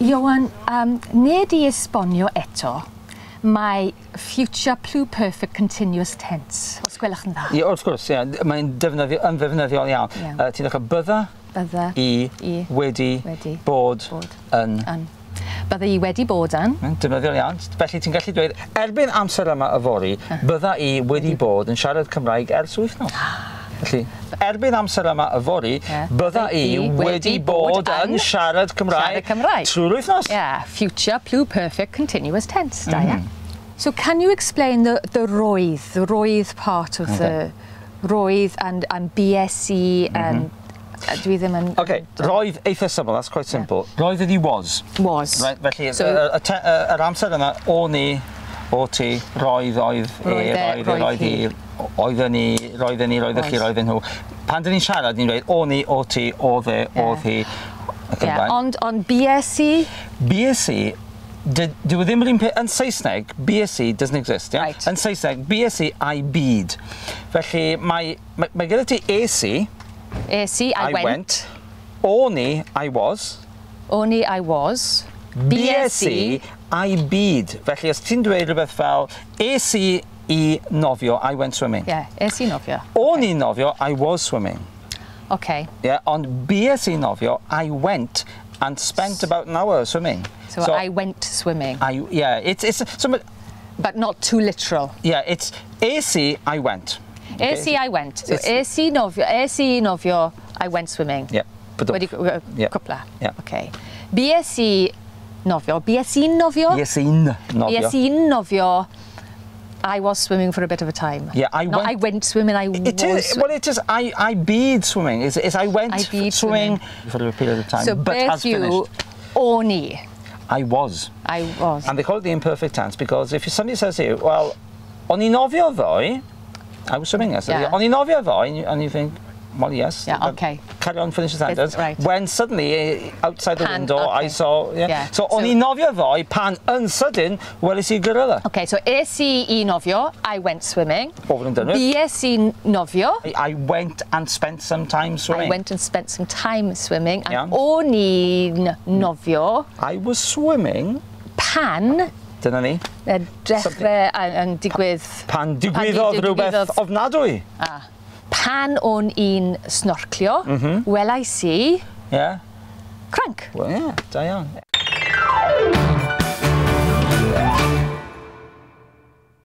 Ioan, nid i esbonio eto, mae future pluperfect continuous tense. Os gwelwch yn dda. Ie, wrth gwrs, ie. Mae'n defnyddio, yn ddefnyddiol iawn. Ie. Ti'n dechrau bydda Bydda i i wedi wedi bod bod yn. Yn. Bydda i wedi bod yn. Defnyddiol iawn. Felly ti'n gallu dweud, erbyn amser yma yfory, bydda i wedi bod yn siarad Cymraeg ers wythnos. Felly, erbyn amser yma yfory, bydda i wedi bod yn siarad Cymraeg Siarad Cymraeg. Trwy'r wythnos. Yeah, future pluperfect continuous tense, da iawn. So can you explain the roedd, the roedd part of the roedd and bues i and dwi ddim yn Okay, roedd eitha syml, that's quite simple. Roedd ydi was. Was. Right, felly, So- yr amser yna, o'n i, o ti, roedd, oedd, e, Roedd e, roedd, e, roedd roedd hi, oedden ni, roedden ni, roeddech chi, Oedd. roedden nhw. Pan dyn ni'n siarad, ni'n dweud o'n i, o ti, oedd e, oedd hi, ac yn blaen. Ond bues i, Bues i, dyw e ddim yr un peth, yn Saesneg, bues i doesn't exist, yeah? Right. Yn Saesneg, bues i, I bu'd. Felly, mae gyda ti es i, es i, I went. Went. O'n i, I was. O'n i, I was. Bues i, I bu'd. Felly, os ti'n dweud rhywbeth fel, es i i nofio, I went swimming. Yeah, es i nofio. O'n i nofio, I was swimming. Okay. Yeah, ond bues i nofio, I went and spent about an hour swimming. So, I went swimming. Yeah, it's, so, But not too literal. Yeah, it's es i, I went. Es i, I went. So It's- es i nofio, es i nofio, I went swimming. Yeah, but Wedi cwpla. Yeah. Okay. Bues i nofio, bues i'n nofio? Bues i'n nofio. Bues i'n nofio, I was swimming for a bit of a time. Yeah, I Not went- I went swimming, I It was is, well, it is, I bu'd swimming. It's I went I bu'd swimming for a period of time, So but beth has yw finished. o'n i? I was. I was. And they call it the imperfect tense because if somebody says to you, "Well, o'n i'n nofio ddoe," I was swimming yesterday. Yeah. "O'n i'n nofio ddoe," and you think, "Well, yes." Yeah, okay. Carry on, finish the sentence. Right. When suddenly, outside the Pan, window, I saw, yeah. So, o'n i'n nofio ddoe, pan yn sydyn, weles i gorilla. Okay, so es i i nofio, I went swimming. Over and done with. Bues i'n nofio, I went and spent some time swimming. I went and spent some time swimming. And Yeah. o'n i'n nofio I was swimming. Pan Dyna ni. Dechrau yn digwydd. Pan digwyddodd rhywbeth ofnadwy. Ah. Pan o'n i'n snorclio, welais i Yeah. cranc. Well, yeah, da iawn.